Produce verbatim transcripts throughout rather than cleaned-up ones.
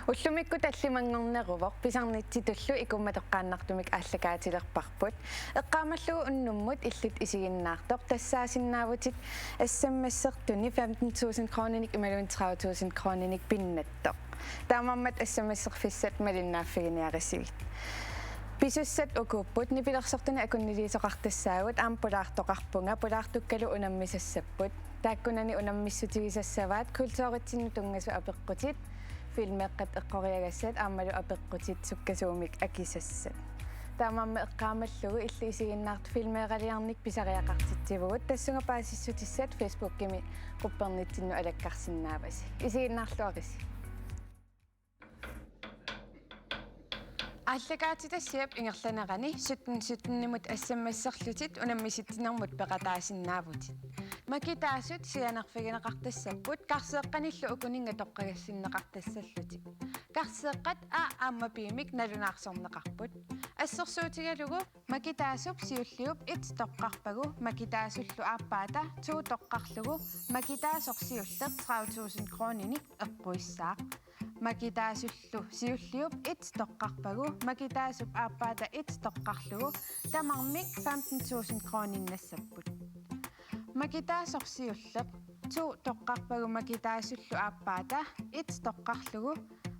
Ullumikkut tallimanngorneruvoq, pisarnitsitullu ikummatoqqaannartumik aallakaatilerparput. Eqqaamallugu unnummut illit isiginnaartoq tassaasinnaavutit S M S-ertuni femten tusind kroninik imaluunniit tredive tusind kroninik pinnattoq. Taamaammat S M S-erfissat malinnaaffiginiarisigit. Pisussat ukuupput, nipilersortuni akunniliisoqartassaagut, aamma pulaartoqarpunga, pulaartukkalu unammisassapput. Taakkunani unammissutigisassavaat kulturitsinnut tunngasut apeqqutit, filmeeqqat eqqoriagassat aammalu apeqqutit sukkasuumik akisassat. Taamaammat eqqaamallugu illit isiginnaartut filmeeraliornik pisariaqartitsivugut, tassunga paasissutissat Facebookimi quppernitsinnut alakkarsinnaavasi. Isiginnaarluarisi. Aallakaatitassiap ingerlanerani sytten sytten-imut S M S-erlutit unammisitsinermut peqataasinnaavutit. Makitaasut sianerfigineqartassapput, karseeqqanillu ukuninnga toqqagassinneqartassallutik. Karseeqqat A aamma B-mik nalunaarsorneqarput. Assersuutigalugu makitaasup siulliup et toqqarpagu makitaasullu aappaata to toqqarlugu makitaasoq siulleq tredive tusind kroninik eqquissaaq. Makitaasullu siulliup et toqqarpagu makitaasup aappaata et toqqarlugu tamarmik femten tusind kroninnassapput. Makitaasoq siulleq to toqqarpagu makitaasullu aappaata et toqqarlugu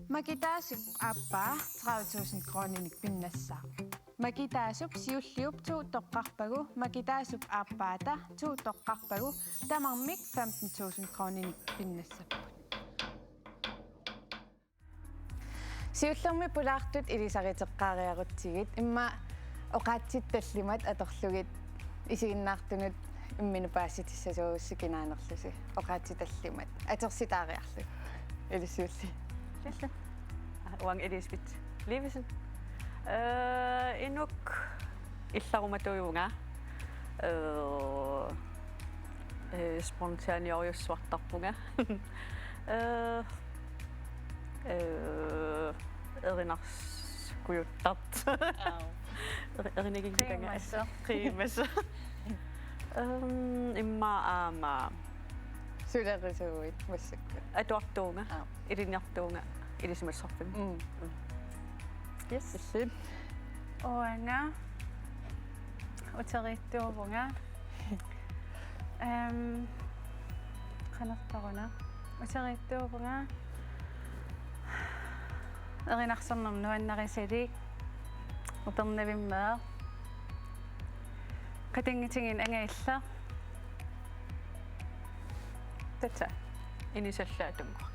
makitaasup aappaa tredive tusind kroninik pinnassaaq. Makitaasup siulliup to toqqarpagu makitaasup aappaata to toqqarpagu tamarmik femten tusind kroninik pinnassapput. Siullermik pulaartut ilisariteqqaariarutsigit, immaqa oqaatsit tallimat atorlugit isiginnaartunut imminut paasitissasuusi kinaanerlusi, oqaatsit tallimat atersitaariarlugu. Ilissi Ulli. Uanga Elisabeth Livesen. Øh, inuk illarumatuivunga. Øh, øh, spontaaniorujussuartarpunga. Øh, øh, erinarskujuttartoq. Aap. Eri-, eriniginngitanga. Qiimasoq. Qiimasoq. Øhm, immaqa aamma. Sulerisuuit massakkut. Atuartuuvunga. Aap. Ilinniartuuvunga. Ilisimatusarfimmi. Mm. Mm. Yes. Illit. Uanga uteriittuuvunga. Øhm, qanortaruna. Uteriittuuvunga. Erinarsornermik nuannarisalik. Upernavimmeq. Qatanngutigiinneq angajulleq. Tassa. Inisallaat tunngua.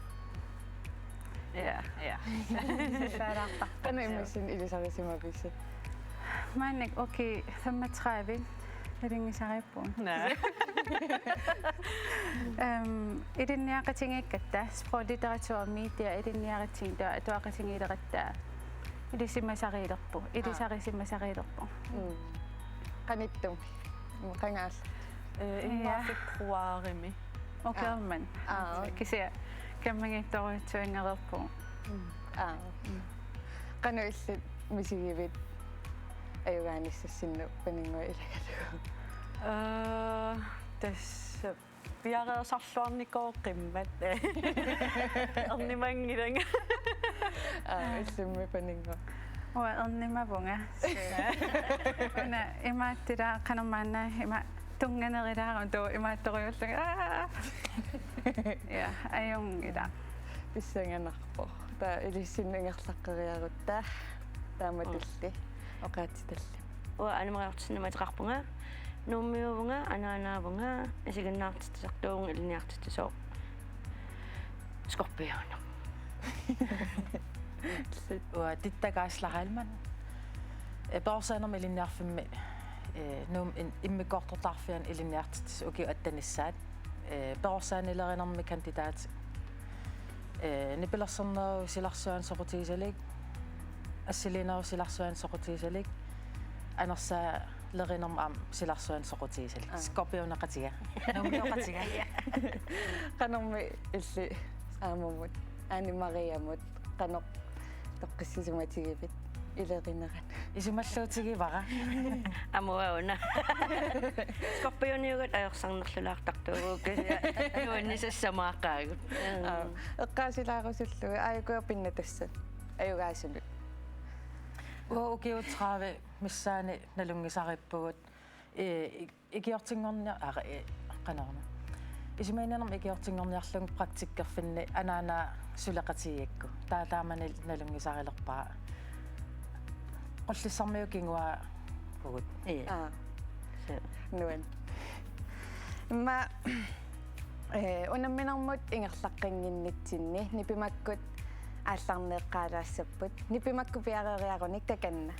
Ja, ja. Saalaartarpoq. Qanoq immissinnut ilisarisimavisi? Maannakkut ukiut femogtredive ilinnisariippugut. Naa. Øhm, ilinniaqatigiikkatta, sprog, litteratur, media, ilinniaqatigiit, tua-, atuaqatigiileqatta. Ilisimasariilerpugut, ilisarisimasariilerpugut. Mm. Qanittumi? Qanga aal-? Øh, immaqa februarimi. Ukioq manna. Aap. Kisianni kammagiittorujussuanngereerpugut. Mm. Aap. Qanoq illit misigivit ajugaanissassinnik paninnguit ilagalugu? Øh, tassa piareersarluarnikooqimmat. Ernimanngilanga. Aap, illimmi paninnguaq? Uanga ernimavunga. Una imaattutaa qanormaanna ima tunnganerulaarama tuu imaattorujuullunga. Aa! Ja, ajunngilaq. Pissanganarpoq. Taava ilissinnut ingerlaqqeriarutta. Taamatulli. Mm. Oqaatsitalli. Uanga Anne Marie Ottosenimik ateqarpunga, Nuummiuuvunga, anaanaavunga, isiginnaartitsisartuuvunga, ilinniartitsisooq Skorpioneq. Uanga Titta Geisler Heilmann. Øh, perorsaanermik ilinniarfimmi, øh, Nuummi in-, immikkoortortaqarfiani ilinniartitsisut ukiut attanissaat. Øh, perorsaanilerinermi kandidaat. Øh, nipilersornerup silarsuaani soqutigisalik, assiliinerup silarsuaani soqutigisalik, anersaalerinermut aamma silarsuaani soqutigisalik. Aap. Skorpioneqatiga. Nuummioqatiga. Qanormi illit aamamut, Anne Mariamut, qanoq toqqissisimatigivit? ilerinerani. Isumalluutigivara. Amuauna. Skorpioniugut ajorsarnerlulaartartuugut. Nuannisassamaaqaagut. Aa, eqqaasilaarusullugu aajuku pinnatassat ajugaasunut. Uagut ukiut tredive missaani nalunngisarippugut. Ee, ikiortinngornia-, aa, ee, qanormi. Isumaginninnermi ikiortinngorniarlugu praktikkerfinni anaanaa suleqatigiigakku. Taava taamani nalunngisarilerpara. Qullissarmiut kinguaat uagut. Ii. Aa, Suu. Nuann. Immaqa, ee, unamminermut ingerlaqqinnginnitsinni nipimakkut aallarneeqqaalaassapput. Nipimakkut piareeriarunik takanna.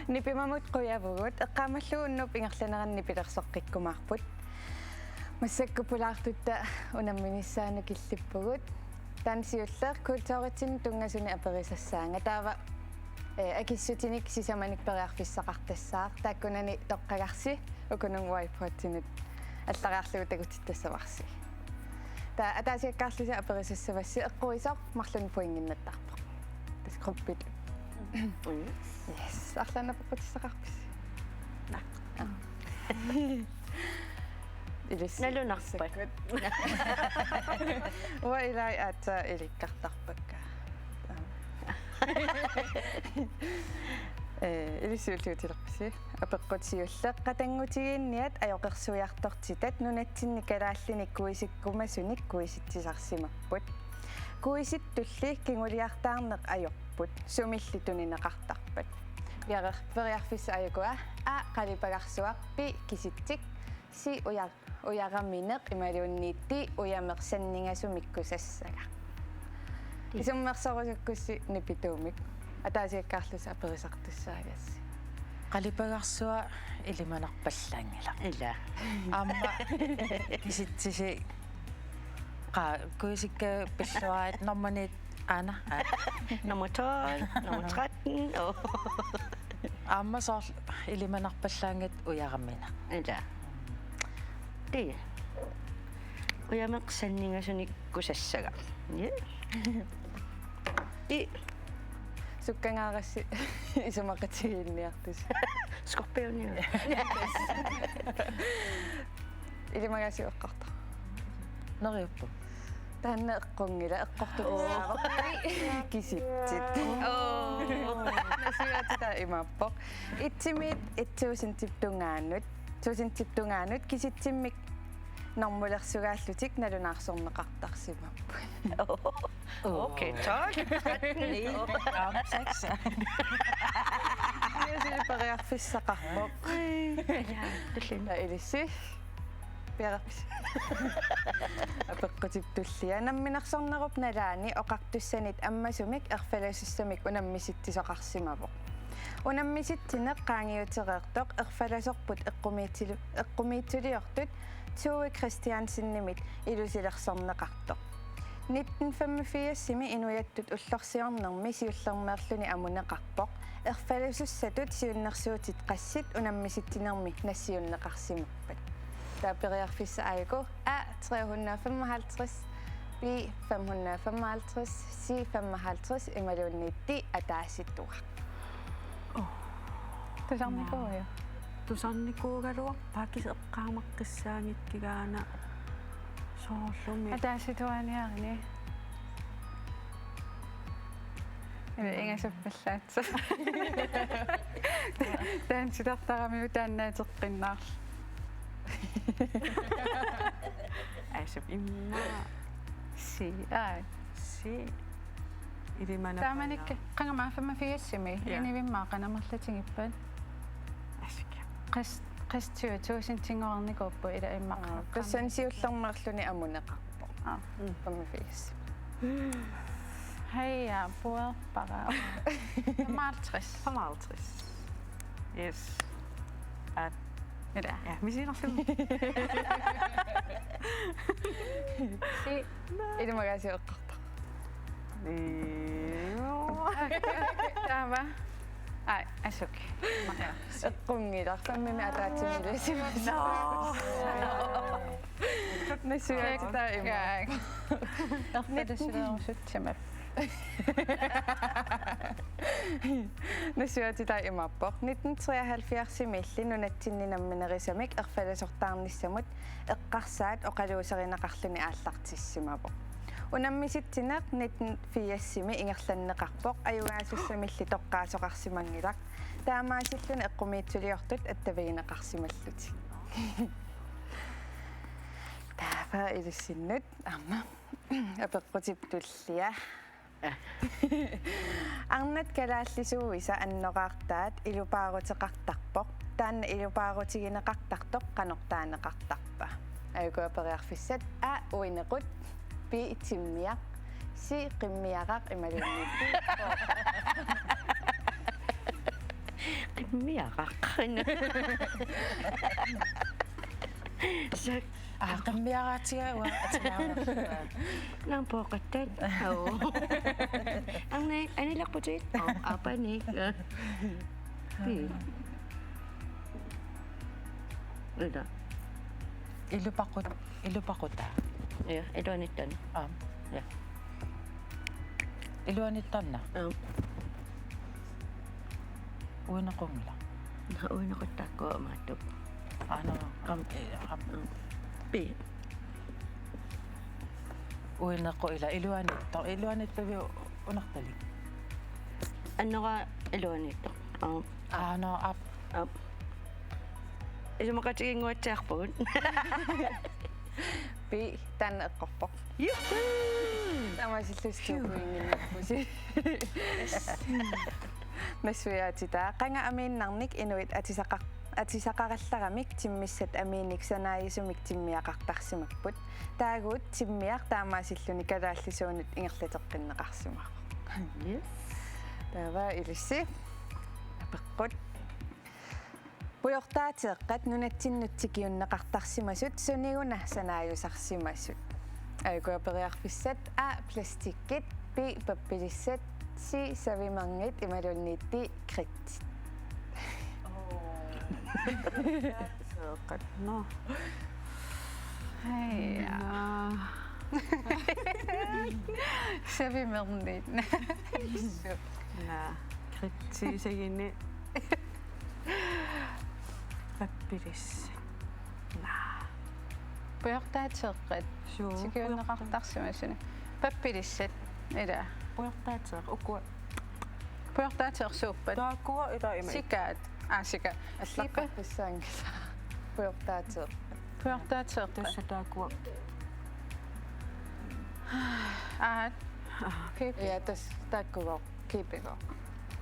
Nipimamut qujavugut, eqqaamallugu unnuup ingerlanerani nipilersoqqikkumaarput. Massakkut pulaartutta unamminissaanut killippugut. Taanna siulleq kulturitsinnut tunngasunik aperisassaanga. Taava, eh, akissutinik sisamanik periarfissaqartassaaq. Taakkunani toqqagarsi ukununnga whiteboardinut allariarlugu takutittassavarsi. Taava ataasiakkaarlusi aperisassavassi eqquisoq marlunnik pointinngittarpoq. Tassa gruppit. Mm. Yes, arlaannik apeqqutissaqarpisi? Naa. Aa. Ilissi. Nalunarpat. Uanga ilaat aatsaat ilikkartarpakka. Eh, ilissi ulluutilerpisi? Apeqqut siulleq: qatanngutigiinniat ajoqersuiartortitat nunatsinni kalaallinik kuisikkumasunik kuisitsisarsimapput. Kuisittulli kinguliartaarneq ajorput, sumilli tunineqartarpat? Piareer-, periarfissaq aajuku: A, qalipagarsuaq, B, kisitsik, C, uja-, ujaramineq imaluunniit D, ujameq sanningasumik kusassagaq. Isummersorusukkussi nipituumik. Ataasiakkaarlusi aperisartussaagassi. Qalipagarsuaq ilimanarpallaanngilaq. Ila. Aamma kisitsisi qa-, kuisikka pilluarit normaniit aana. Nummer tolv, nummer tretten. Oh. Aamma soorlu ilimanarpallaanngitsoq ujaramineq. Ila. Tii. Ujameq sanningasumik kusassagaq. Ja. Tii. Sukkangaarassi isumaqatigiinniartusi. Skorpioni. Ilimagaasiuk eqqortoq. Neriuppu. Taanna eqqunngilaq, eqqortussaavarput. Kisitsit. Oo. Nassuiaatitaa imaappoq: etsimiit et tusindip tungaanut, tusindip tungaanut kisitsimmik normulersugaallutik nalunaarsorneqartarsimapput. Okay, tolv, tretten. Ni, fem, seks. Ilissi periarfissaqarpoq. Ja, tulliani. Ja, ilissi. Piareerpisi? Apeqqutip tullia. Namminersornerup nalaani oqartussanit ammasumik erfalasussamik unammisitsisoqarsimavoq. Unammisitsineq qaangiutereertoq erfalasorput eqqumiitsilu-, eqqumiitsuliortut Tove Christiansenimit ilusilersorneqartoq. Nitten femogfirsimi inuiattut ullorsiornermi siullermeerluni amuneqarpoq. Erfalasussatut siunnersuutit qassit unammisitsinermi nassiunneqarsimappat? Taava periarfissaq aajuku: A, tre hundrede og femoghalvtreds, B, fem hundrede og femoghalvtreds, C, femoghalvtreds, imaluunniit D, ataatsimut. Oh. Tusarnikuugaluarpaa? Tusarnikuugaluarpaa, kisianni eqqaamaqqissaanngikkiga aana soorlumi. Ataatsimut aniarini. Ila ingasuppallaat. Taanna sitartaramiuk taanna ateqqinnarlu. Aasup immaqa. Si, aa. Si. Ilimana. Taamanikkut qanga femogfirsimi. Ja. Inivimmaqa amerlatigippat. Aasuki. Qas-, qassit tyve tusindinngornikuupput ila immaqa. Aa, tassani siullermeerluni amuneqarpoq. Aa. Mm. Femogfirs. Hej, jeg bor bare. Femoghalvtreds. Femoghalvtreds. Yes. At. Ila. Ja, misiinerlumi. Si. Ilimagaasiuk eqqortoq. Joo. Taava. Ai, aasuki. Eqqunngilaq, femimi ataatsimut ilisimasoq. No. Nassuiaatitaa imaappoq. Erfalasulerusutsimapput. Nassuiaatitaa imaappoq. Nitten treoghalvfjerdsimiilli nunatsinni namminerisamik erfalasortaarnissamut eqqarsaat oqaluuserineqarluni aallartissimavoq. Unammisitsineq nitten firsimi ingerlanneqarpoq, ajugaasussamilli toqqaasoqarsimanngilaq. Taamaasilluni eqqumiitsuliortut attavigineqarsimallutik. Taava ilissinnut aamma apeqqutip tullia. Arnat kalaallisuuisa annoraartaat ilupaaruteqartarpoq. Taanna ilupaarutigineqartartoq qanoq taaneqartarpa? Aajuku periarfissat: A, uinequt, B, timmiaq, C, qimmiaraq, imaluunniit D, pooqaq. Qimmiaraq. Sak. Aa, qimmiaraatigaa uanga atigaarpara. Naampoqattat. Au. Anni, anilerputit. Au, aappaani. Pi. Ila. Ilupaqut-, ilupaqutaa. Ja, iluanittan. Aap. Ja. Iluanittarna. Aap. Uinequnngilaq. Uinequt taakkua maattup. Aana, am, eh, am. Pi. Uinequ ila iluanittoq, iluanittoq unartalik. Annera iluanittoq. Aap. Aana, aap. Aap. Isumaqatiginnguatsiarpugut. Pi, taanna eqqorpoq. Juhu! Taamaasillusi to pointinnginnarpusi. Nassuiaatitaa. Qanga amiinnarnik inuit atisaqar-, atisaqarallaramik timmissat amiinik sanaajusumik timmiaqartarsimapput. Taaguut timmiaq taamaasilluni kalaallisuunut ingerlateqqinneqarsimavoq. Yes. Taava ilissi apeqqut. Pujortaateeqqat nunatsinnut tikiunneqartarsimasut suniguna sanaajusarsimasut? Aajukua periarfissat: A, plastikkit, B, pappilissat, C, savimerngit, imaluunniit D, kridtit. Pujortaateeqqat. Nå. Hej. Nå. Savimerngit. Nå. Kridtit sagini. Pappilissat. Naa. Pujortaateeqqat. Suu. Tikiunneqartarsimasuni. Pappilissat. Ila. Pujortaateeq. Ukua. Pujortaateeq suuppat? Taakkua ila ima. Sikaat. Aa, sikaat. Allaqqaqqissaanngilaq. Pujortaateeq. Pujortaateeq. Tassa taakkua. Aat. Aa. Keep. Ja, tassa taakkua. Keep it up.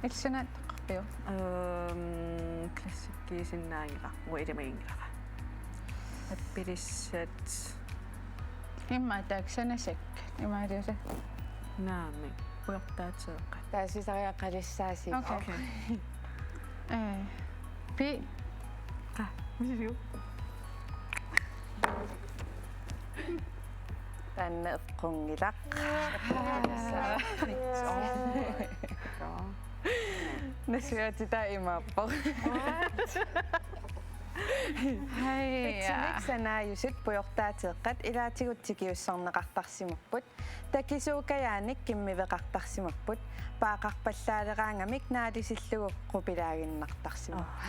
Illit sanaat toqqarpiuk? Øhm, klassikkiisinnaanngilaq, uanga ilimaginngilara. Pappilissat. Immaqa taakku sanasakkat, imaaliusi? Naamik, pujortaateeqqat. Taasisariaqalissaasi. Okay. Okay. Eh, Pi. Qa, misiu? Taanna eqqunngilaq. Nassuiaatitaa imaappoq. Hej. Pitsimik sanaajusut pujortaateeqqat ilaatigut tikiussorneqartarsimapput. Takisuukajaanik kimmiveqartarsimapput. Paaqarpallaaleraangamik naalisillugu qupilaaginnartarsimapput.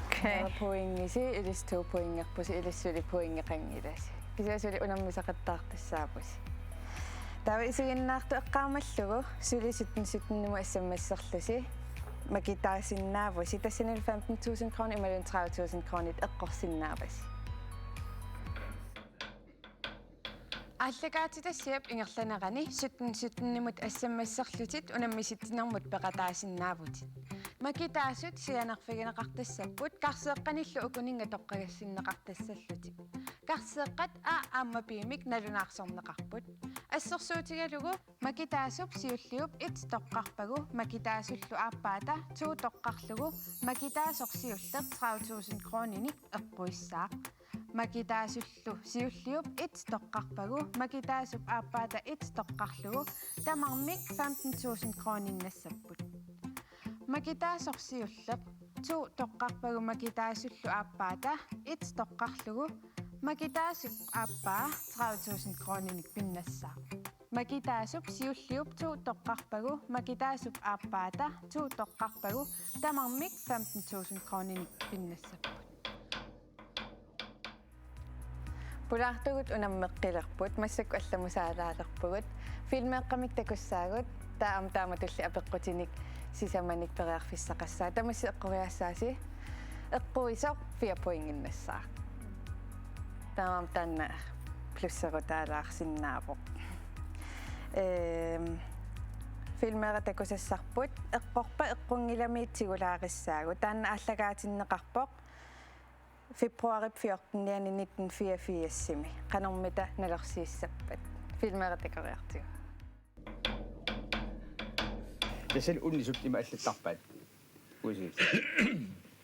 Okay. Taava poinngisi, ilissi to poinngerpusi, ilissi suli poinngeqanngilasi. Kisianni suli unammisaqattaartussaavusi. Taava isiginnaartut eqqaamallugu suli sytten sytten-imut S M S-erlusi makitaasinnaavusi. Tassanilu femten tusind kroner imaluunniit tredive tusind kronit eqqorsinnaavasi. Aallakaatitassiap ingerlanerani sytten sytten-imut S M S-erlutit unammisitsinermut peqataasinnaavutit. Makitaasut sianerfigineqartassapput karseeqqanillu ukuninnga toqqagassinneqartassallutik. Karseeqqat A aamma B-mik nalunaarsorneqarput. Assersuutigalugu makitaasup siulliup et toqqarpagu makitaasullu aappaata to toqqarlugu makitaasoq siulleq tredive tusind kroninik eqquissaaq. Makitaasullu siulliup et toqqarpagu makitaasup aappaata et toqqarlugu tamarmik femten tusind kroninnassaapput. Makitaasoq siulleq to toqqarpagu makitaasullu aappaata et toqqarlugu makitaasup aappaa tredive tusind kroninik pinnassaaq. Makitaasup siulliup to toqqarpagu makitaasup aappaata to toqqarpagu tamarmik femten tusind kroninik pinnassapput. Pulaartugut unammeqqilerput, massakkut allamusaalaalerpugut. Filmeeqqamik takussaagut, taava aamma taamatulli apeqqutinik sisamanik periarfissaqassaaq. Tamassi eqqoriassaasi, eqquisoq fire pointinnassaaq. Taamaammat taanna plusserutaalaarsinnaavoq. Ehm, filmeeqqat takusassarput, eqqorpat eqqunngilamiit tigulaarissaagut. Taanna aallakaatinneqarpoq februarip fjortenianni nitten fireogfirsimi. Qanormita nalorsiissappat? Filmeeqqat takoriartigu. Tassali unnisut ima allattarpaat. Uisi.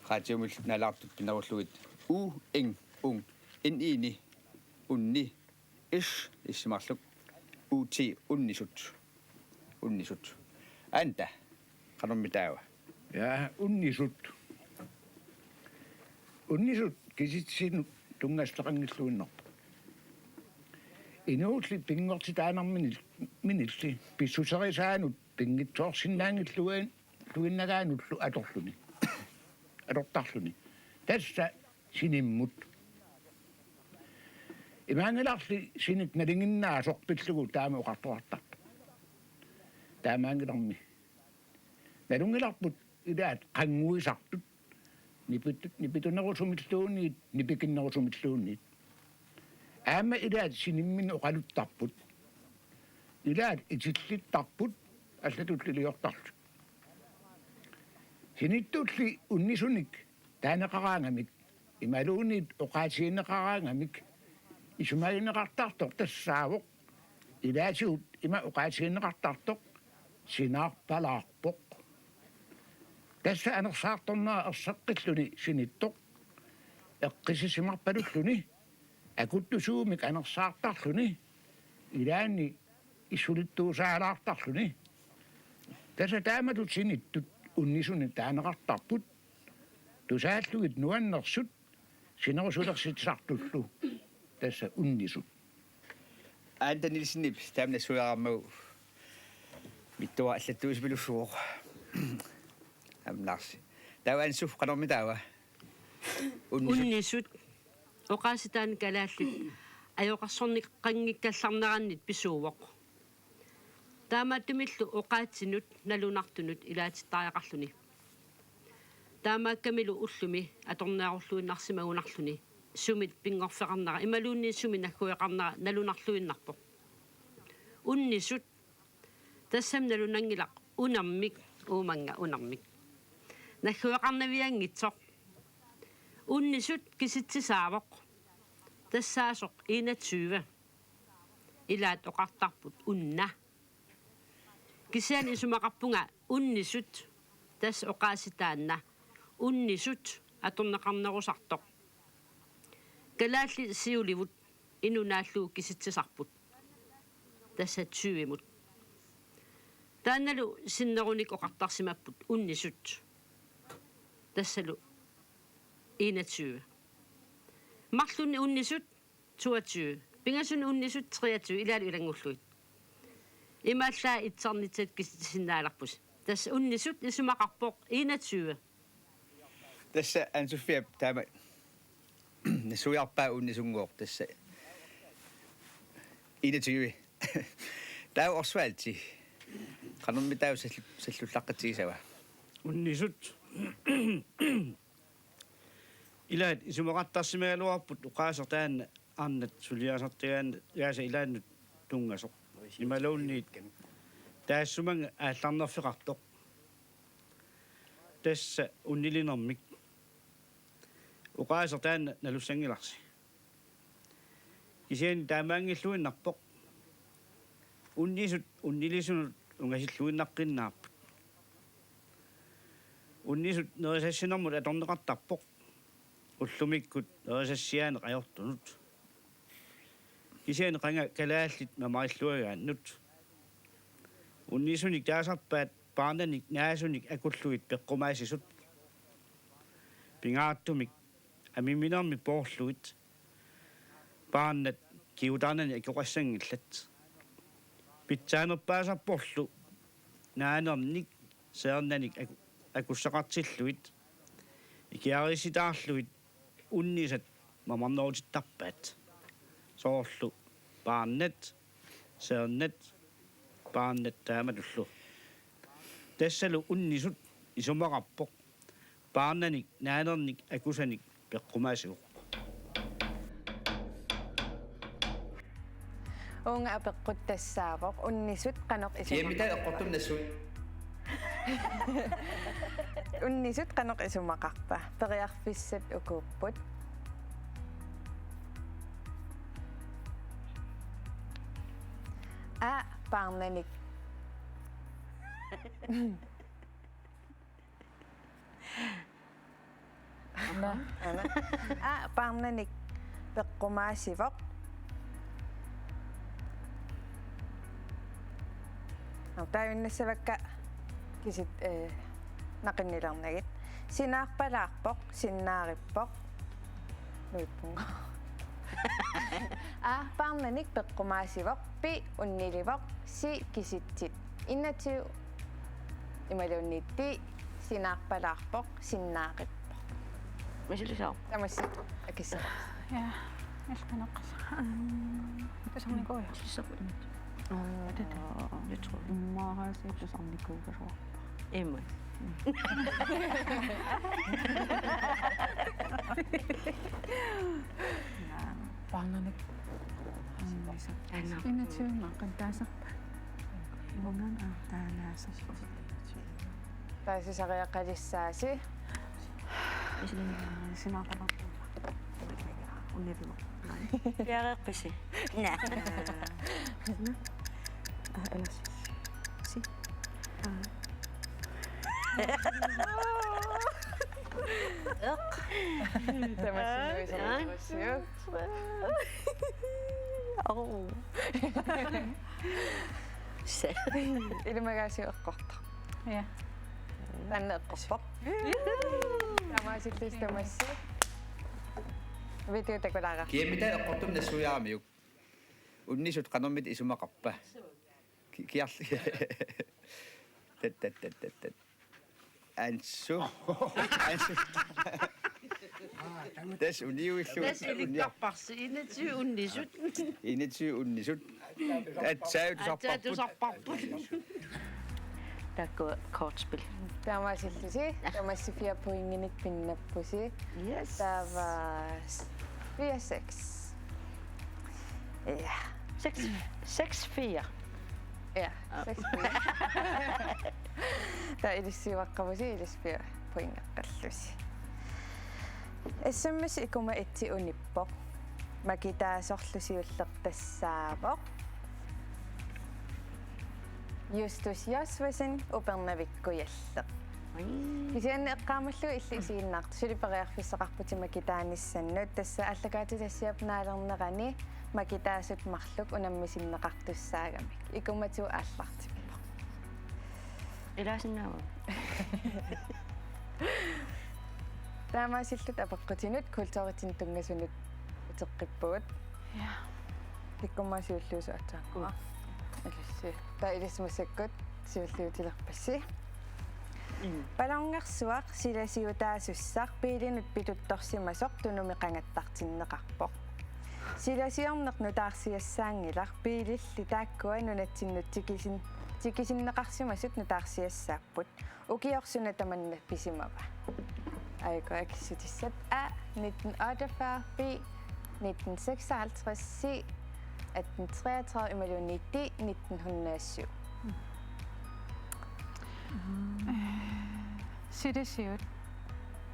Qaatiumil naalaartut pinerullugit. U, ing, ung. N, i, ni. Unni. Is, issi marluk. U, ti, unnisut. Unnisut. Anta. Qanormi taava? Ja, unnisut. Unnisut kisitsisinut tunngassuteqanngilluinnarput. Inuulli pinngortitaanarminil-, minilli pissuserisaanut pinngitsoorsinnaanngilluin-, -luinnagaanullu atorluni. Atortarluni. Tassa sinimmut. Imaanngilarli sinik nalinginnaasoq pillugu taama oqartoqartartoq. Taamaanngilarmi. Nalunngilarput ilaat qannguisartut, nipit-, nipitunerusumilluunniit, nipikinnerusumilluunniit. Aamma ilaat sinimminik oqaluttarput. Ilaat itillittarput, allatulli iliortarlutik. Sinittulli unnisunik taaneqaraangamik, imaluunniit oqaatigineqaraangamik, isumagineqartartoq tassaavoq, ilaatigut ima oqaatigineqartartoq, sinaarpalaarpoq. Tassa anersaartornera erseqqilluni sinittoq, eqqissisimarpalulluni, akuttusuumik anersaartarluni, ilaanni issulittuusaalaartarluni. Tassa taamatut sinittut unnisunik taaneqartarput, tusaallugit nuannersut sinerusulersitsisartullu. Tassa unnisut. Anta Nielsenip taama nassuiarammagu mittua allattuisipilussuuvoq. Amnaarsi. Taava Ansu, qanormi taava? Unnisut. Unnisut. Oqaasitaanni kalaallit ajoqersorneqanngikkallarnerannit pisuuvoq. Taamaattumillu oqaatsinut nalunartunut ilaatittariaqarluni. Taamaakkamilu ullumi atorniarulluinnarsimagunarluni sumit pinngorfeqarnera imaluunniit sumit naggueqarnera nalunarluinnarpoq. Unnisut. Tassami nalunanngilaq unermik, uumannga unermik. Naggueqarnavianngitsoq. Unnisut kisitsisaavoq. Tassaasoq enogtyve. Ilaat oqartarput unna. Kisianni isumaqarpunga unnisut, tassa oqaasitaanna. Unnisut atorneqarnerusartoq. Kalaallit siulivut inuk naallugu kisitsisarput. Tassa tyvemut. Taannalu sinnerunik oqartarsimapput unnisut. Tassalu enogtyve. Marlunnik unnisut toogtyve. Pingasunik unnisut treogtyve, ilaalu ilanngullugit. Imaallaat itsarnitsat kisitsisinnaalerpusi. Tassa unnisut isumaqarpoq enogtyve. Tassa Anne Sofie taama nassuiarpaa unnisunnguuq tassa enogtyve. Taava Osvaldi. Qanormi taava sallu-, sallullaqqatsigisava? Unnisut. Ilaat isumaqartarsimagaluarput oqaaseq taanna arnat suliarisartagaasa ilaannut tunngasoq. Imaluunniit taassuma aallarnerfeqartoq. Tassa unnilinermik. Oqaaseq taanna nalussanngilarsi. Kisianni taamaanngilluinnarpoq. Unnisut unnilisunut ungasilluinnaqqinnaarput. Unnisut nerisassinermut atorneqartarpoq. Ullumikkut nerisassiaaneq ajortunut. Kisianni qanga kalaallit mamarilluagaannut. Unnisunik taasarpaat paarnanik naasunik akullugit peqqumaasisut. Pingaartumik amiminermi poorlugit paarnat kigutarnanik akuqassanngillat. Pitsaanerpaasarporlu naanernik seernanik aku-, akussaqartillugit ikiarisitaarlugit unnisat mamarnerutittarpaat. Soorlu paarnat, seernat, paarnat taamatullu. Tassalu unnisut isumaqarpoq paarnanik naanernik akusanik peqqumaasivoq. Uunga apeqqut tassaavoq: unnisut qanoq isumaqarpa? Kiamita eqqortunnassui. Unnisut qanoq isumaqarpa? Periarfissat ukuupput. A, paarnanik. Ana. Ana. A, paarnanik peqqumaasivoq. Taava innassavakka kisit, eh, naqinnilernagu. Sinaarpalaarpoq, sinnaarippoq. Nuippunga. A, paarnanik peqqumaasivoq, B, unnilivoq, C, kisitsit. Enogtyve imaluunniit D, sinaarpalaarpoq, sinnaarippoq. Misilisoq. Tamassi akissavara. Ja, iltaneqqas. Mm, tusarnikuuvoq. Misilisoq. Aa, det er det. Jeg tror. Immaqa tusarnikuuvoq. Immaqa. Paarnanik. Enogtyve maqqan taasarpa. Uunga aataanaasarpa. Taasisariaqalissaasi. Sinaarpalaarpoq. Unnilivoq. Piareerpisi? Naa. Aa, ellers. Si. Aa. Eq. Tamassi nuisariaqarsiuk. Oh. Se. Ilimagaasiuk eqqortoq. Ja. Taanna eqqorpoq. Taamaasillusi tamassi. Video takulaara. Kiamita eqqortumik nassuiaramiuk. Unnisut qanormita isumaqarpa? Ki-, kiarli. Tat, tat, tat, tat, tat. Ansu. Ansu. Tassa uniuillu. Tassa ilikkarparsi, enogtyve unnisut. Enogtyve unnisut. Aatsaat tusarparput. Aatsaat tusarparput. Taakku kortspil. Taamaasillusi, tamassi fire pointinik pinnappusi. Yes. Taava fire seks. Ja. Seks, seks fire. Ja, seks fire. Taava ilissi uaqqavusi, ilissi fire pointeqqillusi. S M S ikuma et unippoq. Makitaasorlu siulleq tassaavoq Justus Josvesen, Upernavik Kujalleq. Oi. Kisianni eqqaamallugu illit isiginnaartut, suli periarfissaqarputit makitaanissannut, tassa aallakaatitassiap naalernerani makitaasut marluk unammisinneqartussaagamik. Ikumatigut aallartippoq. Ilaasinnaava? Taamaasilluta apeqqutinut kulturitinut tunngasunut uteqqippugut. Ja. Kikkummut siulliusoq aatsaannguaq. Mm. Ilissi. Taava ilissi massakkut siulliutilerpassi. Mm. Ballongersuaq silasiutaasussaq biilinut pituttorsimasoq tunumi qangattartinneqarpoq. Silasiorneq nutaarsiassaanngilaq, biililli taakkua nunatsinnut tikisin-, tikisinneqarsimasut nutaarsiassaapput. Ukioq suna tamanna pisimava? Aajukua akissutissat. A, nitten otteogfyrre, B, nitten seksoghalvtreds, C, atten treogtredive, imaluunniit D, nitten hundrede og syv. Silasiut.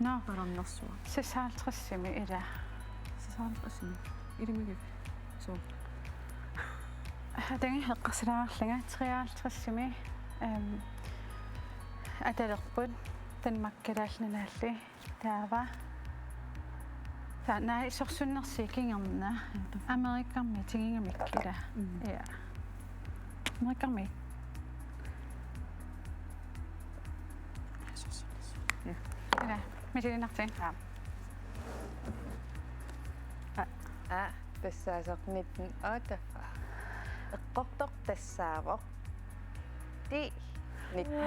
Nå. Ballongersuaq. Seksoghalvtredsimi ila. Seksoghalvtredsimi. Ilimagivik. Suu. Atagu eqqarsallaarlunga treoghalvtredsimi, ehm, atalerput Danmark Kalaallit Nunaanni. Taava. Taava naak sorsunnersuup kingorna. Amerikami tigugamikkit ila. Mm. Ja. Amerikami. Ja. Ila, misiliinnartigu. Ja. A, a, tassaasoq nitten otteogfyrre. Eqqortoq tassaavoq. Ti. Nitten.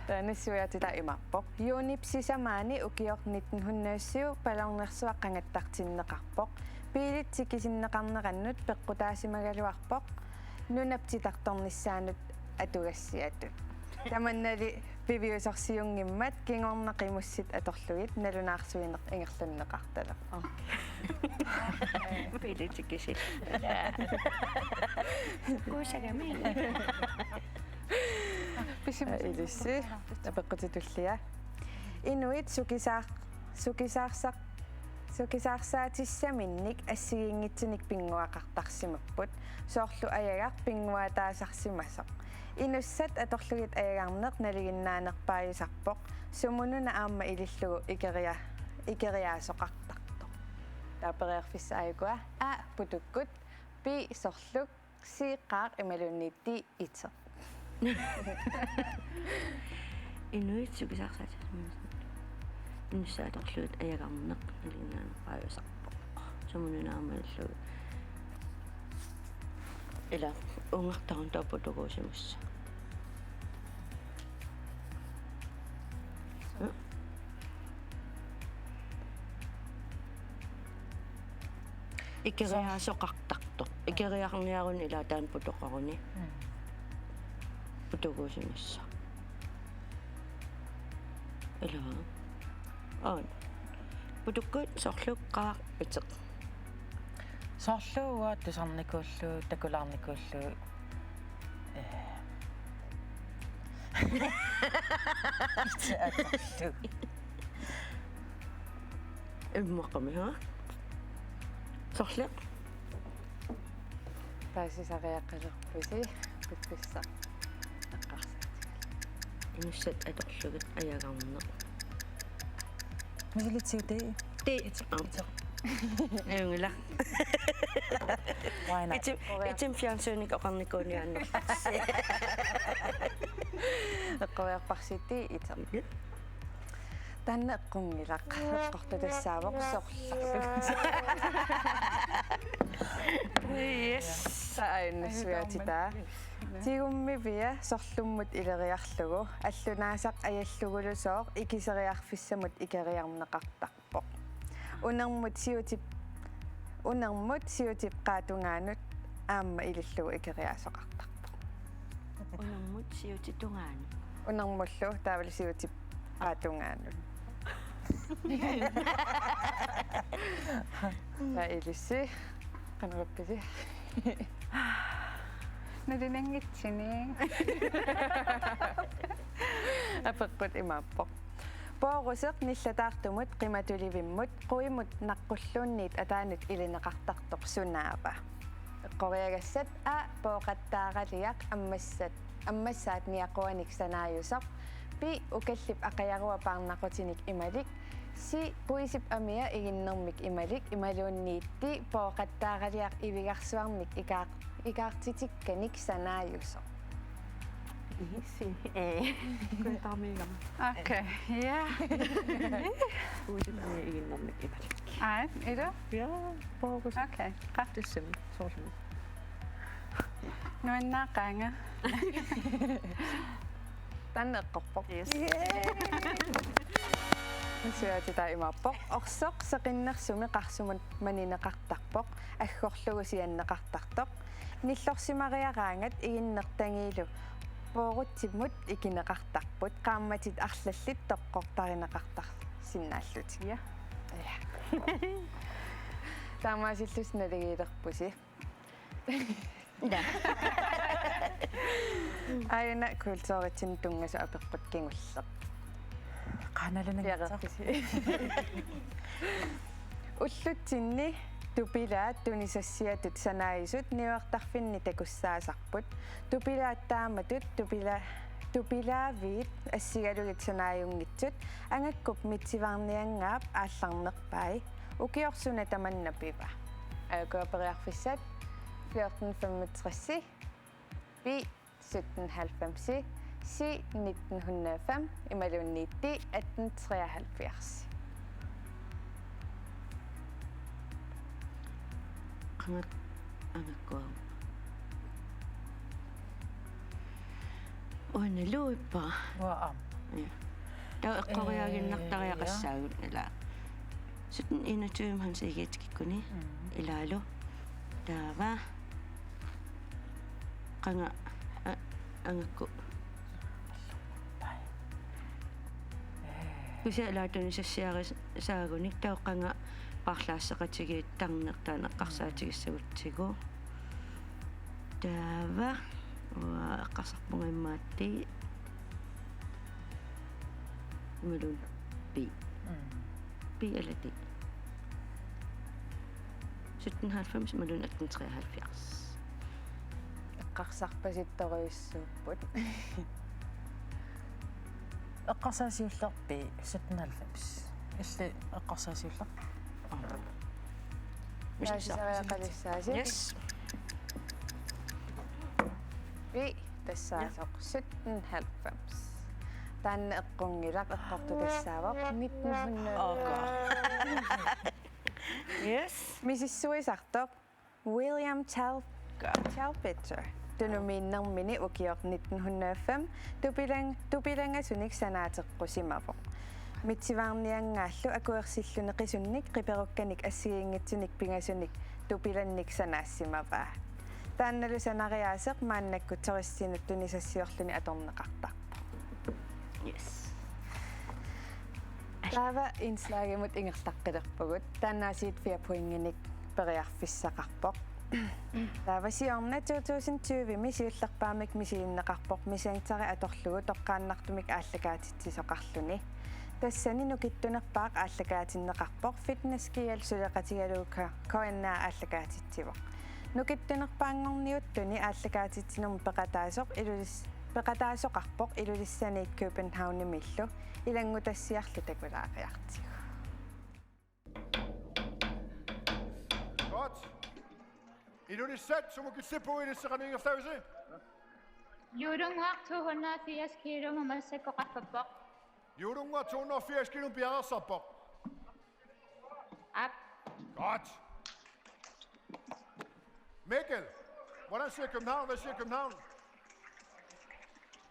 Taava nassuiaatitaa imaappoq. Juunip sisamaani ukioq nitten hundrede og syv Ballongersuaq qangattartinneqarpoq. Biilit tikisinneqarnerannut peqqutaasimagaluarpoq. Nunap titartornissaanut atugassiatut. Tamannali piviusorsiunngimmat kingorna qimussit atorlugit nalunaarsuineq ingerlanneqartalerpoq. Biilit tikisit. Kuusagami. Pisima. Ilissi. Apeqqutit tullia. Inuit sukisaar-, sukisaarsaq-, Sukisaarsaatissaminik assigiinngitsunik pinnguaqartarsimapput, soorlu ajagaq pinnguataasarsimasoq. Inussat atorlugit ajagarneq nalinginnaanerpaajusarpoq, sumununa aamma ilillugu ikeria-, ikeriaasoqartartoq. Taava periarfissat aajukua: A, putukkut, B, sorluk, C, qaaq, imaluunniit D, iteq. Inuit sukisaarsaatissaminik. Inussat atorlugit ajagarneq nalinginnaanerpaajusarpoq, sumununa aamma ilillugu. Ila, ungartarun taava putukuusimassaaq. Ikeriaasoqartartoq. Ikeriarniaruni ila taanna putoqaruni. Mm. Putukuusimassaaq. Ila. Aana. Putukkut, sorluk, qaaq, iteq. Soorlu uanga tusarnikuullugu, takulaarnikuullugu. Eh. Iteq atorlugu. Immaqa, haa? Sorleq? Paasisariaqalerpusi, piffissaq eqqarsaatigalugu. Inussat atorlugit ajagarneq. Misilitsigu D. D. Iteq. Aam. Ajunngilaq. Why not? Itim, itim fjernsynik oqarnikuuniaannartarsi. Eqqoriarparsi D, iteq. Taanna eqqunngilaq. Eqqortoq tassaavoq sorluk. Yes. Taava ajunngissuaatitaa. Tigummivia sorlummut ileriarlugu, allunaasaq ajallugulusooq ikiseriarfissamut ikeriarneqartarpoq. Unermut siutip, unermut siutip qaata tungaanut aamma ilillugu ikeriaasoqartarpoq. Unermut siutip tungaanut. Unermullu taavalu siutip qaata tungaanut. Taava ilissi, qanoq ippisi? Nalinanngitsumik. Apeqqut imaappoq: Pooruseq nillataartumut qimatulivimmut quimut naqqulluunniit ataanut ilineqartartoq sunaava? Eqqoriagassat: A, pooqattaaraliaq ammassat, ammassaat niaquanik sanaajusoq. B, ukallip aqajarua paarnaqutinik imalik. C, puisip amia iginnermik imalik, imaluunniit D, pooqattaaraliaq ivigarsuarmik ikaar-, ikaartitikkanik sanaajusoq. Isi. Eh. Kuitarmiigama. Okay, ja. Puisip amia iginnermik imalik. Aa, ila? Ja, pooruseq. Okay, qa. Tassami, soorlumi. Nuannaaqaanga. Taanna eqqorpoq. Yes. Suaatitaa imaappoq: Orsoq seqinnersumi qarsumut manineqartarpoq, aggorlugu sianneqartartoq. Nillorsimariaraangat iginnertangiilu poorutsimut ikineqartarput, qaammatit arlallit toqqortarineqartarsinnaallutik. Ja. Ja. Taamaasillusi naligiilerpusi. Ja. Aajuna kulturitsinni tunngasut apeqqut kingulleq. Qaa nalinanngitsoq. Piareerpisi? Ullutsinni tupilaat tunisassiatut sanaajusut niuertarfinni takussaasarput. Tupilaat taamatut tupila-, tupilaaviit assigalugit sanaajunngitsut Angakkup Mitsivaarnianngaap aallarnerpai. Ukiorsuaq tamanna piva? Aajukua periarfissat: fjorten femogtres, B, sytten halvfems, C, nitten hundrede og fem, imaluunniit D, atten treoghalvfjerds. Qangat angakkua? Uanga luippa. Uanga aamma. Ja. Taava eqqoriaaginnartariaqassaagut, ila. Sytten enogtyve Hans Egede tikikkuni. Mm. Ilaalu. Taava. Qanga a-, angakku. Kisianni ila tunisassiarisaagunik, taava qanga paarlaasseqatigiittarneq taanna eqqarsaatigissagutsigu. Taava, uanga eqqarsarpunga immaqa D. Imaluunniit B. Mm. B eller D. sytten halvfems, imaluunniit atten treoghalvfjerds. Eqqarsarpasittorujussuupput. Eqqarsaat siulleq B, sytten halvfems. Illit eqqarsaat siulleq. Taasisariaqalissaasi. Yes. B tassaasoq sytten halvfems. Taanna eqqunngilaq, eqqortoq tassaavoq nitten hundrede. Oh, God. Yes. Misissuisartoq William Tal-, Talbot. Tunumiinnermini ukioq nitten hundrede og fem tupilang-, tupilangasunik sanaateqqusimavoq. Mitsivaarniangaallu akuersilluni qisunnik qiperukkanik assigiinngitsunik pingasunik tupilannik sanaassimavaa. Taannalu sanariaaseq maannakkut turistinut tunisassiorluni atorneqartarpoq. Yes. Taava indslagimut ingerlaqqilerpugut. Taannaasiit fire pointinik periarfissaqarpoq. Taava siorna to tusind tyve-mi siullerpaamik misiginneqarpoq Messengerit atorlugu toqqaannartumik aallakaatitsisoqarluni. Tassani nukittunerpaaq aallakaatinneqarpoq, Fitness G L suleqatigalugu K-, K N R aallakaatitsivoq. Nukittunerpaanngorniuttuni aallakaatitsinermut peqataasoq Ilulis-, peqataasoqarpoq Ilulissaniit Københavnimiillu, ilanngutassiarlu takulaariartigu. Godt. Ilulissat, sumut killippugut ilissi, qanoq ingerlavisi? Juulunnguaq to hundrede og firs kilo massakkut qaffappoq. Juulunnguaq to hundrede og firs kilo piareersarpoq. Aap. Godt. Mikkel, hvordan ser København? Hvad siger København?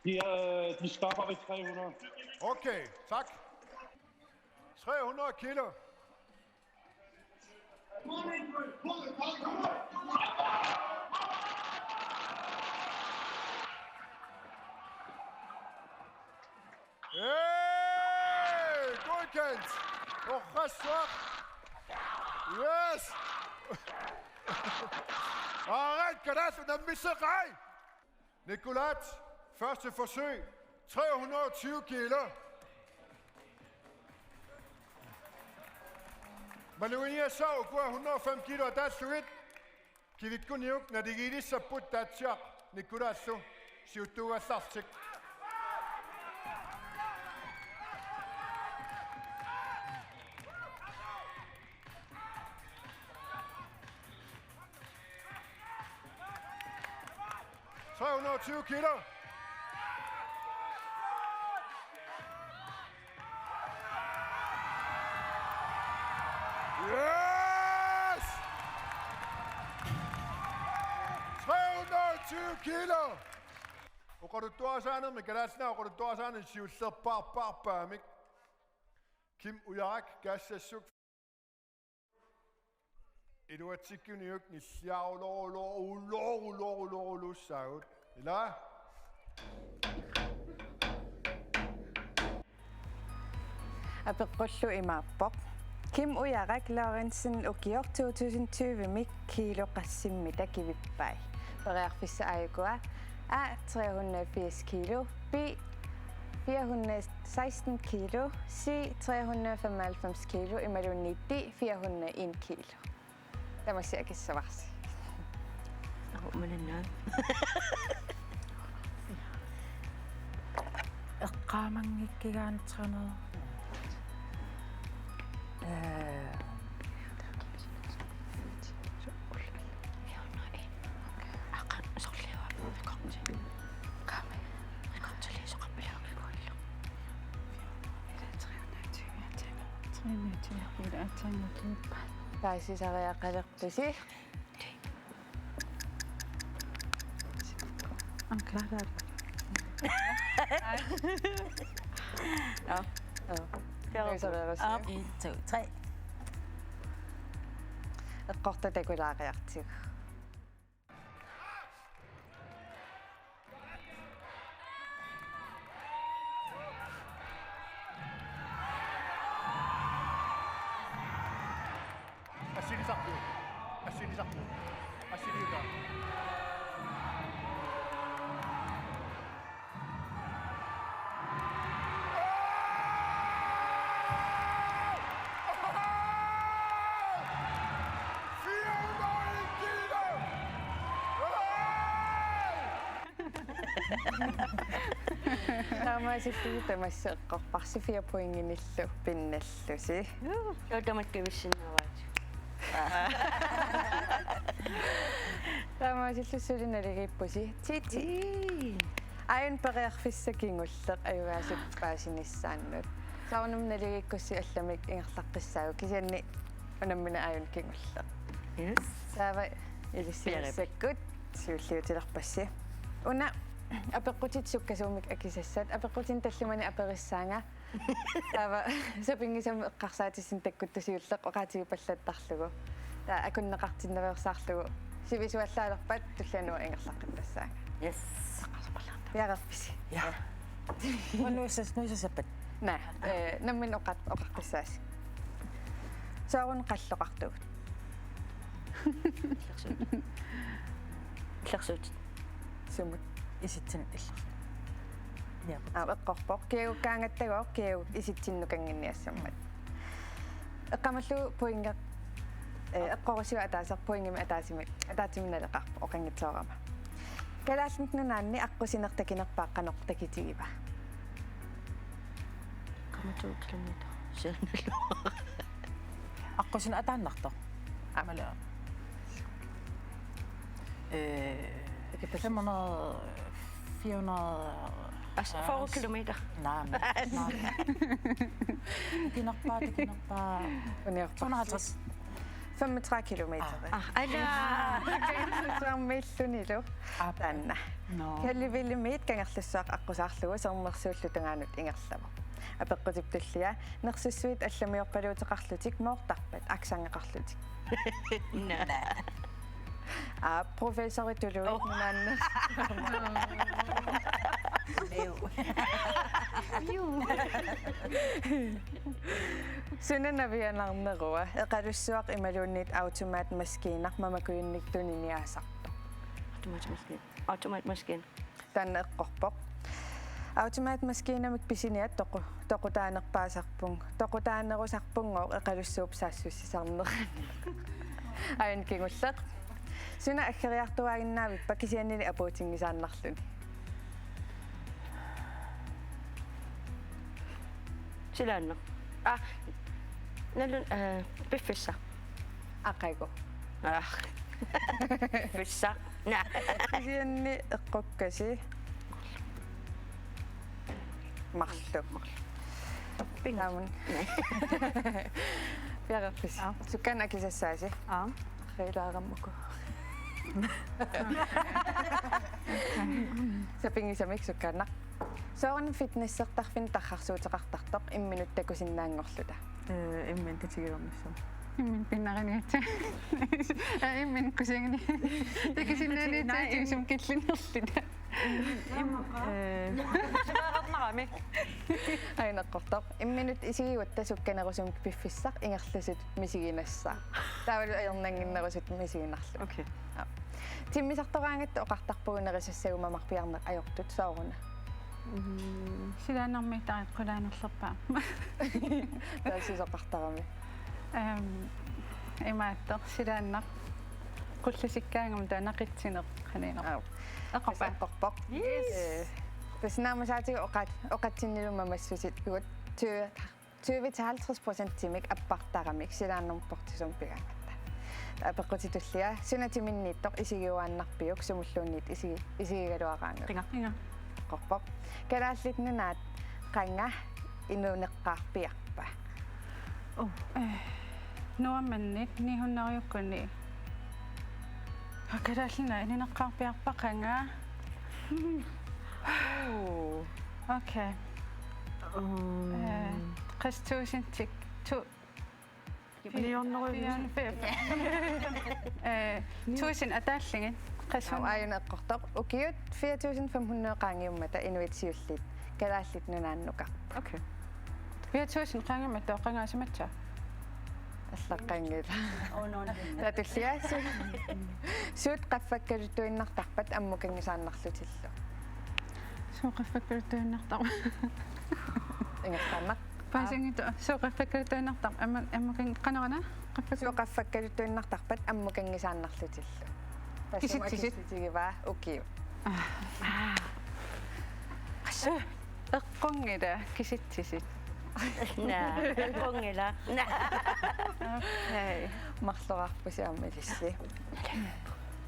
De, øh, de stopper ved tre hundrede. Okay, tak. Tre hundrede kilo. Hey, godkendt! Orqassuaq! Yes! Aaret, kalaallit unammisseqai! Nicolas, første forsøg, tre hundrede og tyve kilo. Maluginiassaq ukua hundrede og fem kilo ataallugit. Kivikkuniuk naligiilissapput Taatsiaq Nicolaslu siuttuugallartik. Tre hundrede og tyve kilo. Yes! Tre hundrede og tyve kilo! Oqaluttuarisaanermi, Kalaallit Nunaanni oqaluttuarisaanermi siullerpaarpaarpaamik. Kim Ujarak, Kaassassuk. Iluatsikkuniuk nilliarulorulorulorulorulussaagut. Ila? Apeqqullu imaappoq: Kim Ujarak Lorentzen ukioq to tusind tyve-mi kiilu qassimmita kivippai? Periarfissat aajukua: A, tre hundrede og firs kilo, B, fire hundrede og seksten kilo, C, tre hundrede og femoghalvfems kilo, imaluunniit D, fire hundrede og en kilo. Tamassi akissavarsi. Aa, malinnaat. Eqqaamanngikkigaanni tre hundrede. Øh. Taasisariaqalerpusi. Anklager. Nå. Nå. Taasisariaqalerpusi. Op. En, to, tre. Eqqortoq takulaariartigu. Assilisarput. Assilisarput. Assiliutaa. Taamaasillusi tamassi eqqorparsi fire pointinillu pinnallusi. Juu, tamakkivissinnaavaat. Taamaasillusi suli naligiippusi. Titi. Ii. Aajuna periarfissaq kingulleq ajugaasut paasinissaannut. Soorunami naligiikkussi allamik ingerlaqqissaagut kisianni unammineq aajuna kingulleq. Yes. Taava ilissinnut siulliutilerpassi. Una apeqqutit sukkasuumik akisassat, apeqqutinik tallimanik aperissaanga. Taava sapinngisamik eqqarsaatissinnut takkuttoq siulleq oqaatigipallattarlugu. Taava akunneqartinnaveersaarlugu sivisuallaalerpat tulliani uanga ingerlaqqittassaanga. Yes. Piareerpisi? Ja. Nuisas-, nuisasappat? Naa, eh, nammineq oqat-, oqaqqissaasi. Sooruna qalloqartugut? Illersuut. Illersuut. Sumut? Isitsinnut illersuut. Ja. Aa, eqqorpoq. Kiagukkaangattagooq, kiaguk isitsinnut nukannginniassammat. Eqqamallugu pointi, eh, eqqorussi ataaseq pointimik ataatsimik, ataatsimik naleqarpoq oqanngitsoorama. Kalaallit Nunaanni aqqusineq takinerpaaq qanoq takitigiva? Qamatu kilometer. Siannalu. Aqqusineq ataannartoq. Aamma. Aammalu. Eh, fem hundrede, fire hundrede. Altså, fyrre kilometer. Nej, men, nej. Takinerpaaq, takinerpaaq. Uniorpassuit. To hundrede og halvtreds. Femogtredive kilometer. Ah. Ah, aja. Sermersuarmiillunilu. Ah. Taanna. Nå. Kallevilimiit Kangerlussuaq aqqusaarlugu Sermersuullu tungaanut ingerlavoq. Apeqqutip tullia: Nersussuit allamiorpaluuteqarlutik moortarpat aksanngeqarlutik? Naa. Aa, professorit tuluit. Oh. Nunaanneq. Suna navianarnerua, Eqalussuaq imaluunniit automatmaskiinaq mamakujunnik tuniniaasartoq? Automatmaskiina. Automatmaskiina. Taanna eqqorpoq. Automatmaskiinamik pisiniat toqu-, toqutaanerpaasarpung-, toqutaanerusarpunngooq Eqalussuup saassussisarnerani. Aajuna kingulleq. Suna aggeriartuaaginnaavippa kisiannili apuutinngisaannarluni? Silaanneq. Ah, nalun, eh, piffissaq. Aqagu. Ah. Piffissaq. Naa. Kisianni eqqokkasi. Marluk. Pinga. Taamun. Piareerpisi? Aa. Sukkaannaq akisassaasi? Aa. Qilaaramuku. Sapinngisamik sukkaannaq. Sooruna fitnessertarfinnut tarrarsuuteqartartoq imminut takusinnaanngorluta? Eh, imminut tatigilernissamut. Imminut pinnariniassat. Eh, imminut kusanani. Takusinnaaniassat. Naa, im- tigusumik killinnerluta. Im-, eh. Aajuna eqqortoq. Imminut isigigutta sukkanerusumik piffissaq ingerlasutut misiginassaaq. Taavalu ajornannginnerusutut misiginarlugu. Okay. Aa. Timmisartoraangatta oqartarpugut nerisassagut mamarpiarneq ajortut, sooruna? Mm, silaannarmiittariaqarami qulaanerlerpaa. Taava susoqartarami? Ehm, imaattoq silaannaq qullassikkaangama taava naqitsineq qanineq. Aa. Eqqorpa? Tassa eqqorpoq. Yes. Eh, tassa naammassaatit oqaat-, oqatsinnilu mamassusigut tyve, tyve til halvtreds procentimik appartaramik silaannarmut portisumik pigaangatta. Apeqqutit tullia: Suna timinniittoq isigiuaannarpiuk sumulluunniit isigi-, isigigaluaraangat? Qinga. Qinga. Eqqorpoq. Kalaallit Nunaat qanga inuuneqqaarpiarpa? Oh. Eh, nuammannik nihunnarujukkuni. Kalaallit Nunaat inuuneqqaarpiarpa qanga? Oh. Okay. Um. Eh, tres tusind tik-, to-, millioner. Eh, tusind ataallugit. Qassit? Aa, aajuna eqqortoq. Ukiut fire tusind fem hundrede qaangiummata inuit siulliit Kalaallit Nunaannukarput. Okay. Fire tusind qaangiummata qangaasimassaaq? Allaqqanngilaq. Oh, no, no, no. Taava tullia: Suut qaffakkaluttuinnartarpat ammukanngisaannarlutillu? Suut qaffakkaluttuinnartarpat? Ingerlaannaq. Paasinngitsoq, suut qaffakkaluttuinnartarpat amma-, ammukan-, qanoruna? Qaffak-, suut qaffakkaluttuinnartarpat ammukanngisaannarlutillu? Tassa kisitsisit? Akitigivaa ukiut. Aa. Aa. Eqqunngilaq, kisitsisit. Naa, eqqunngilaq. Okay. Marloriarpusi aamma ilissi.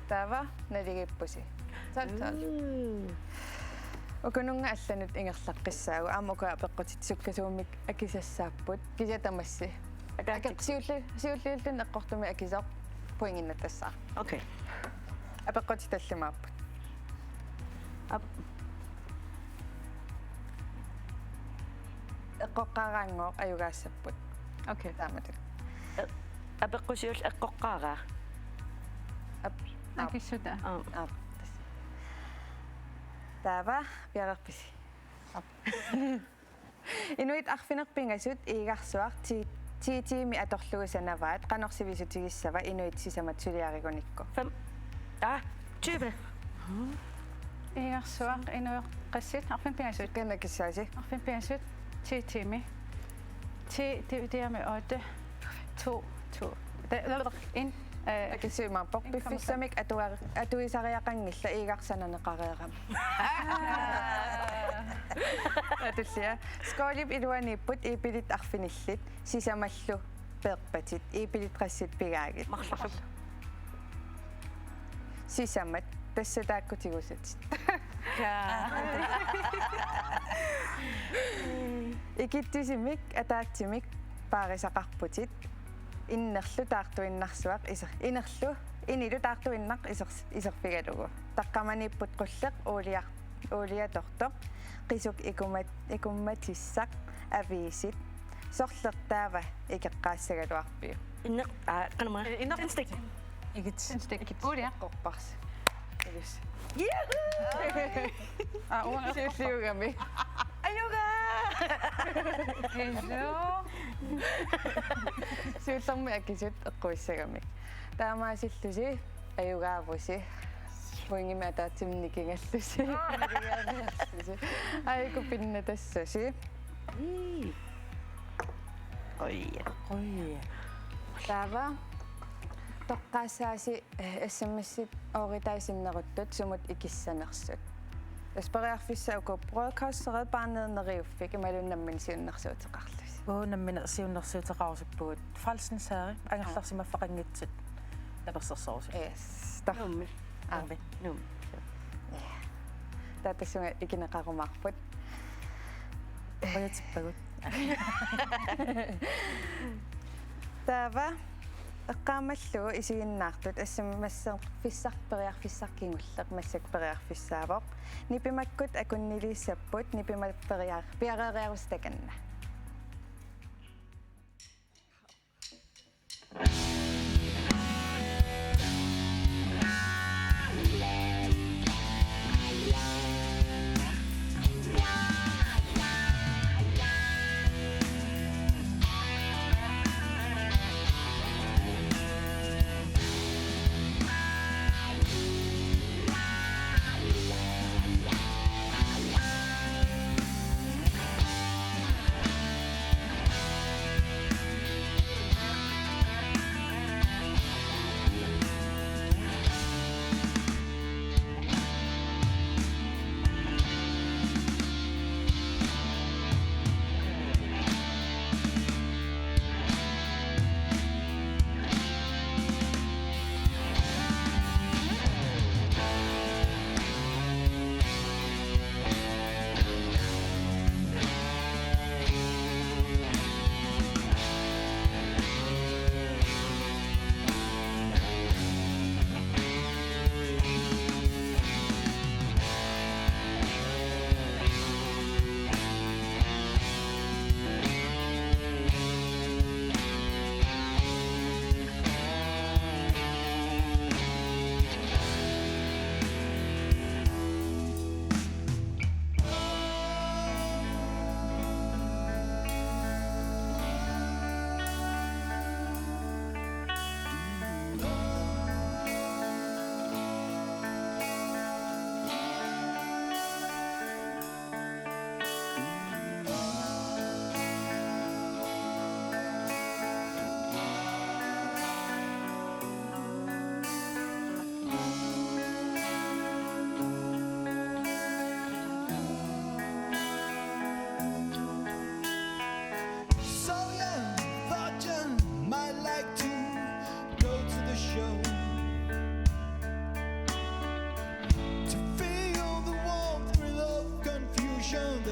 Taava naligiippusi. Tolv, tolv. Mm. Ukununnga allanut ingerlaqqissaagut, aamma uku apeqqutit sukkasuumik akisassaapput. Kisianni tamassi. Apeqqutit. Ake-, siulli-, siulliulluni eqqortumik akisoq pointinik tassaaq. Okay. Apeqqutit tallimaapput. Ap-. Eqqoqqaaraanngooq ajugaassapput. Okay. Taamatut. E-, apeqqut siulleq eqqoqqaaraa. Ap-, aap. Akissutaa. Aap. Aap. Taava piareerpisi. Aap. Inuit arfineq-pingasut Iigarsuaq ti-, ti-, tiimi atorlugu sanavaat, qanoq sivisutigissavat inuit sisamat suliarigunikku? Fem. Ah, tyve. Iigarsuaq inuit qassit, arfineq-pingasut. Qanoq akissaasi? Arfineq-pingasut, ti tiimi. Ti divideret med otte, to, to. Det, en, øh, akissuimaarpoq. En komma fem. Piffissamik atua-, atuisariaqanngillat Iigarsuaq sananeqareerami. Atullia. Skoolip iluaniipput iipilit arfinillit, sisamallu peerpatit, iipilit qassit pigaagit. Marluk. Sisamat, tassa taakku tigusatit. Kaa. Ikittusimik ataatsimik paarisaqarputit, innerlu taartuinnarsuaq iser-, inerlu, inilu taartuinnaq isers-, iserfigalugu. Taqqamaniipput qulleq, uuliar-, uuliatortoq, qisuk ikumat-, ikummatissaq, aviisit, sorleq taava ikeqqaassagaluarpiuk? Inneq-, aa, qanormaa? Eh, inneq-. Tændstik. Ikit. Tændstik. Ikit. Uulia. Eqqorparsi. Ilus. Juhu! Aa, uanga eqqorpa-. Siulliugami. Ajugaa! Hello. Siullermik akisut eqquissagamik. Taamaasillusi ajugaavusi. Pointimik ataatsimik nikingallusi. Nikingallusi. Aajuku pinnattassasi. Ii. Qoi. Qoi. Taava toqqaassaasi, eh, S M S-it ooritai sinneruttut sumut ikissanersut. Tassa periarfissaq uku broadcast Red Barnet neriuffik imaluunniit nammineq siunnersuuteqarlusi. Uu, nammineq siunnersuuteqarusuppugut. Frelsens Herre, angerlarsimaffeqanngitsut tapersersorusuppugut. Yes. Tor-. Nuummi. Aa. Nuummi. Nuummi. Ja. Taava tassunga ikineqarumaarput. Qujatippagut. Taava eqqaamallugu isiginnaartut, S M S-erfissaq periarfissaq kingulleq massakkut periarfissaavoq. Nipimakkut akunniliissapput, nipimat periar-, piareeriarussi takanna.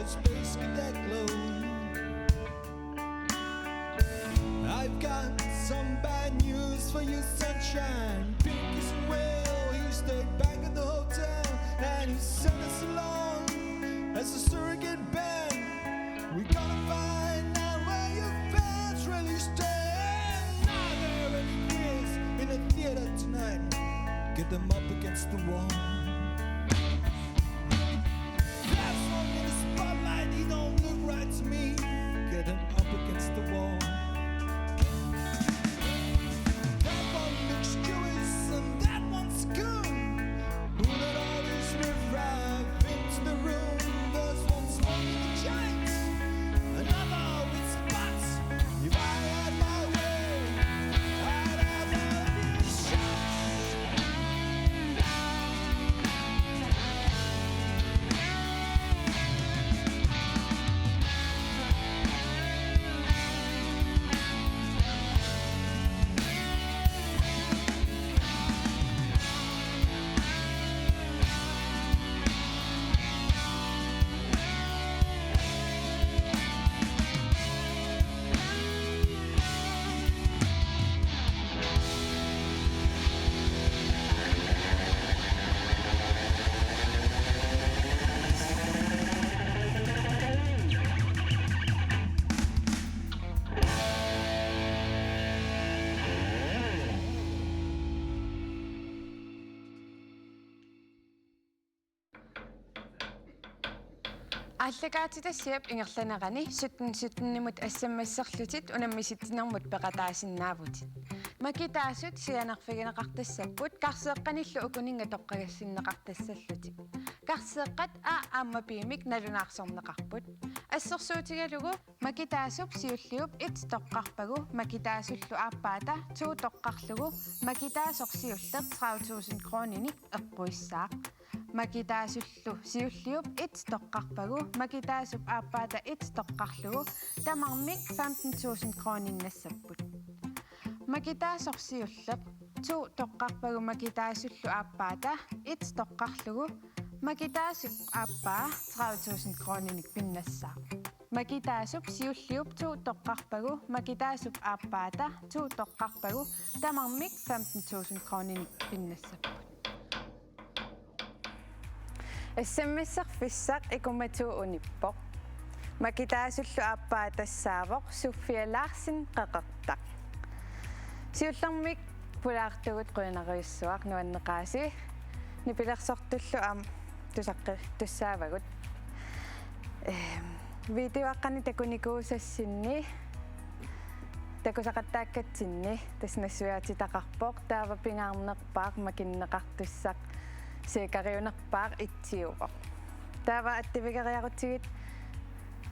Space cadet glow. I've got some bad news for you, sunshine. Pink isn't well. He stayed back at the hotel and he sent us along as a surrogate band. We gotta find out where your fans really stand. Are there any queers in the theater tonight? Get them up against the wall. Flash one in the spotlight, he don't look right to me. Get him up against the wall. That one looks Jewish and that one's cool. Who let all this riffraff into the room? There's one smoking the joints, another with spots. If I had my way, I'd have a few shots. Aallakaatitassiap ingerlanerani sytten sytten-imut S M S-erlutit unammisitsinermut peqataasinnaavutit. Makitaasut sianerfigineqartassapput karseeqqanillu ukuninnga toqqagassinneqartassallutik. Karseeqqat A aamma B-mik nalunaarsorneqarput. Assersuutigalugu Makitaasup siulliup et toqqarpagu Makitaasullu aappaata to toqqarlugu Makitaasoq siulleq tredive tusind kroninik eqquissaaq. Makitaasullu siulliup et toqqarpagu Makitaasup aappaata et toqqarlugu tamarmik femten tusind kroniinnassapput. Makitaasoq siulleq to toqqarpagu Makitaasullu aappaata et toqqarlugu Makitaasup aappaa tredive tusind kroninik pinnassaaq. Makitaasup siulliup to toqqarpagu Makitaasup aappaata to toqqarpagu tamarmik femten tusind kroninik pinnassapput. S M S-erfissaq ikuma to unippoq. Makitaasullu aappaa tassaavoq Sofia Larsen Qeqertaq. Siullermik pulaartugut qujanarujussuaq nuanneqaasi. Nipilersortullu aamma tusaqqi-, tussaavagut. Ehm, videoaqqanik takunikuusassinni, takusaqattaakkatsinni tassa nassuiaatitaqarpoq, taava pingaarnerpaaq makinneqartussaq sikariunerpaaq itsiuvoq. Taava attavigeriarutsigit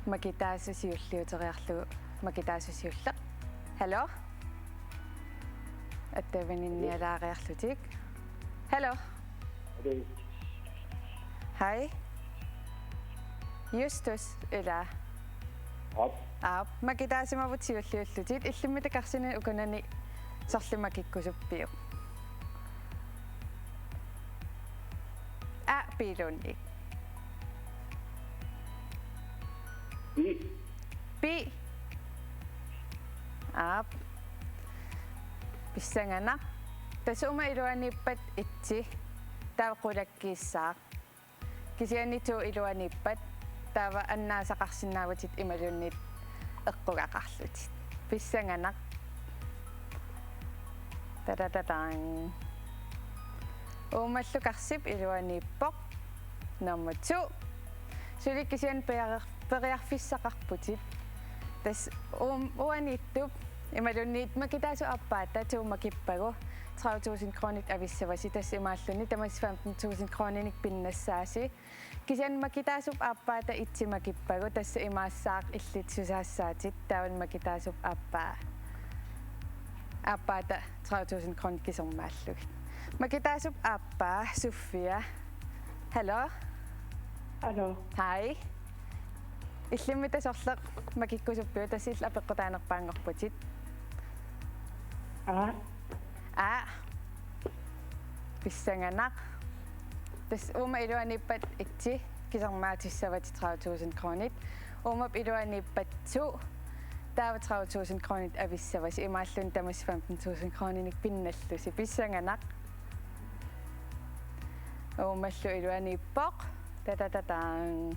Makitaasoq siulliuteriarlugu Makitaasoq siulleq. Hallo? Attavininnialaariarlutik. Hallo. Hallo. Hej. Justus, ilaa? Aap. Aap. Makitaasimavut siulliullutit, illimmi takarsineq ukunani sorleq makikkusuppiuk? A, B-luunniit. B. B. Aap. Pissanganaq. Tassa uuma iluaniippat etsi, taava qulakkiissaaq. Kisianni to iluaniippat, taava annaasaqarsinnaavutit imaluunniit eqqugaqarlutit. Pissanganaq. Tadadadang. Uumallu karsip iluaniippoq. Nummer to. Suli kisianni periar-, periarfissaqarputit. Tassa uum-, uaniittup imaluunniit Makitaasup aappaata to makippagu tredive tusind kronit avissavasi, tassa imaalluni tamassi femten tusind kroninik pinnassaasi. Kisianni Makitaasup aappaata etsi makippagu, tassa imaassaaq illit susaassaatit, taavani Makitaasup aappaa, aappaata tredive tusind kronit kisermaallugit. Makitaasup aappaa Sofia. Hallo. Hallo. Hej. Illimmi taava sorleq makikkusuppiuk, tassa illit apeqqutaanerpaanngorputit? A. A. Pissanganaq. Tassa uuma iluaniippat etsi, kisarmaatissavatit tredive tusind kronit. Uumap iluaniippat to, taava tredive tusind kronit avissavasi, imaalluni tamassi femten tusind kroninik pinnallusi. Pissanganaq. Uumallu iluaniippoq. Tatatataang.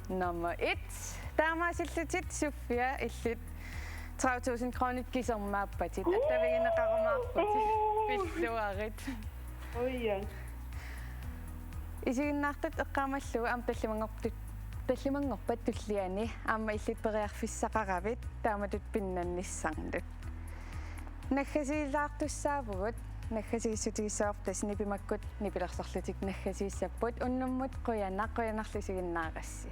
Nummer et. Taamaasillutit Sofia illit tredive tusind kronit kisarmaappatit. Attavigineqarumaarputit. Pilluarit. Uja. Isiginnaartut eqqaamallugu aamma tallimanngortut, tallimanngorpat tulliani aamma illit periarfissaqaravit taamatut pinnannissannut. Naggasiilaartussaavugut, naggasiissutigissavarput, tassa nipimakkut nipilersorlutik naggasiissapput. Unnummut qujanaq, qujanarlu isiginnaarassi.